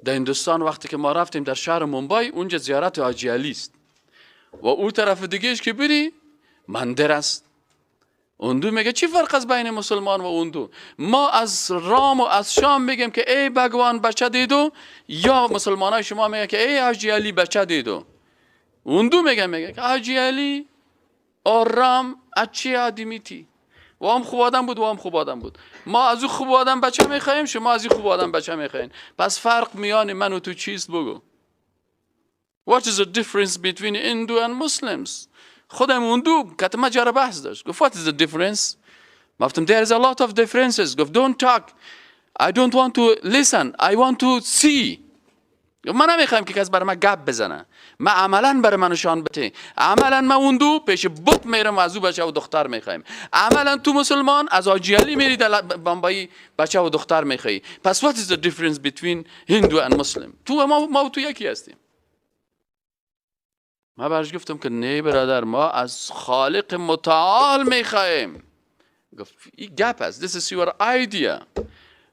در هندوستان وقتی که ما رفتیم در شهر مومبای، اونجا زیارت حاجی علی است و او طرف دیگهش که بری مندر است. هندو میگه چی فرق است بین مسلمان و هندو؟ ما از رام و از شام میگیم که ای بگوان بچه دیدو، یا مسلمان های شما میگه که ای حاجی علی بچه دیدو. هندو میگه که حاجی علی اور رام اچھی آدمی تھی، و هم خوب آدم بود و هم خوب آدم بود. ما از او خوب آدم بچه میخواهیم، شما از این خوب آدم بچه میخواهیم. پس فرق میان من و تو چیست بگو؟ What is the difference between Hindu and Muslims? خودم هندو کت ما جره بحث داشت. گفت what is the difference؟ گفتم there is a lot of differences. گفت don't talk. I don't want to listen. I want to see. من نمیخوایم که کس برای من گپ بزنه، من عملا برای من نشان بده. عملا من هندو پیش بت میرم و از او بچه و دختر میخوایم. عملا تو مسلمان از حاجی علی میری در بمبئی بچه و دختر میخوایی. پس what is the difference between Hindu and Muslim؟ تو ما و تو یکی هستیم. ما برش گفتم که نه برادر، ما از خالق متعال میخواهیم. گفت این گپ است. This is your idea.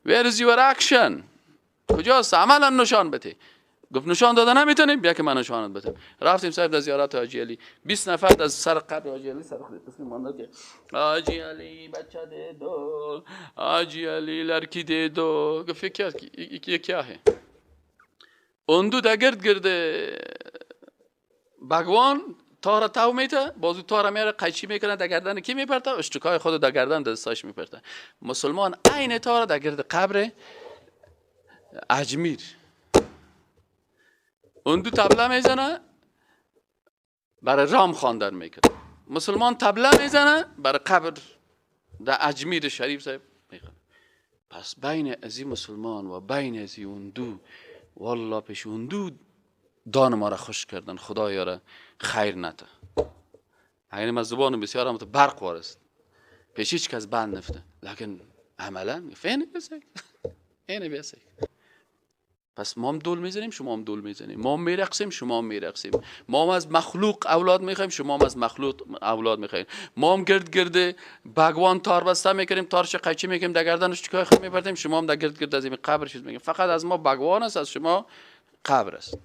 Where is your action؟ کجاست؟ عملا نشان بده. گفت نشان داده نمیتونیم، بیا که من نشانت بدم. رفتیم صاحب در زیارت حاجی علی، 20 نفر از سر قبر حاجی علی سر خود تصمیم مانده که حاجی علی بچه ده دو، حاجی علی لڑکی ده دو. گفت یہ کیا ہے؟ هندو در گرد گرد بگوان تار تاو میته، بازو تار میاره قیچی میکنه در گردن کی میپرته؟ اشتکای خود در گردن دستاش میپرته. مسلمان عین تار در گرد قبر اجمیر. هندو طبله میزنه برای رام خواندن میکنه، مسلمان طبله میزنه برای قبر در اجمیر شریف صاحب میخوانه. پس بین ازی مسلمان و بین ازی هندو، والله پیش هندو دان ما را خوش کردن، خدایا را خیر نده. یعنی من زبان بسیار هم برق وارست پیش هیچ کس بند نفته، لکن عملا فینه بیسک اینه بیسک. پس ما هم دول میزنیم، شما هم دول میزنیم، ما هم میرقصیم، شما هم میرقصیم، ما هم از مخلوق اولاد میخوایم، شما هم از مخلوق اولاد میخوایم، ما هم گرد گرد بگوان تار بسته میکنیم، تارش قیچی میکنیم در گردنش چیکار خود میپرتیم، شما هم در گرد گرد از این قبر چیز میگیم. فقط از ما بگوان است، از شما قبر است.